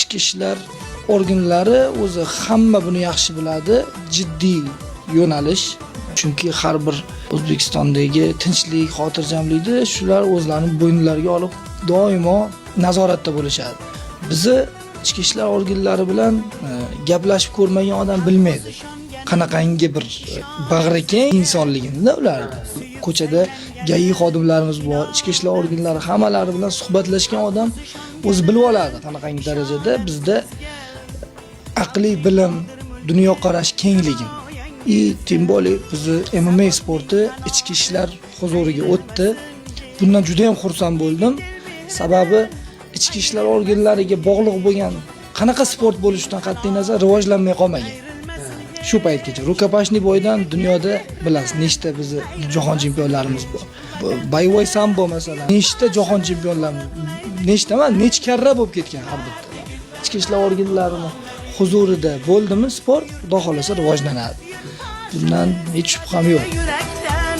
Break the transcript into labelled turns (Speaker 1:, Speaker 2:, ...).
Speaker 1: Ichki ishlar organlari o'zi hamma buni yaxshi biladi, jiddiy yo'nalish. Chunki har bir O'zbekistondagi tinchlik, xotirjamlikni shular o'zlarini bo'ynilariga olib doimo nazoratda bo'lishadi. Bizni ichki ishlar organlari bilan gaplashib ko'rmagan odam bilmaydi qanaqangi bir bag'rikeng insonligini ularni. Ko'chada GAI xodimlarimiz bor, ichki ishlar organlari hammalari bilan suhbatlashgan odam o'zi bilib oladi qanaqangi darajada bizda aqliy bilim, dunyoqarash kengligini. И тем более bizni MMA sporti ichki ishlar huzuriga o'tdi. Bundan juda ham xursand bo'ldim. Sababi ichki ishlar organlariga bog'liq bo'lgan qanaqa sport bo'lishidan qat'iy nazar rivojlanmay qolmagan. Shu paytgacha рукопашный бой dan dunyoda bilasiz nechta bizni jahon chempionlarimiz bor. Боевой sambo masalan, nechta jahon chempionlarimiz, nechta emas, necha karra bo'lib ketgan har bitta. Ichki ishlar organlarini huzurida bo'ldimi sport, xudo xohlasa rivojlanadi. Bundan hech shubham yo'q.
Speaker 2: Yurakdan.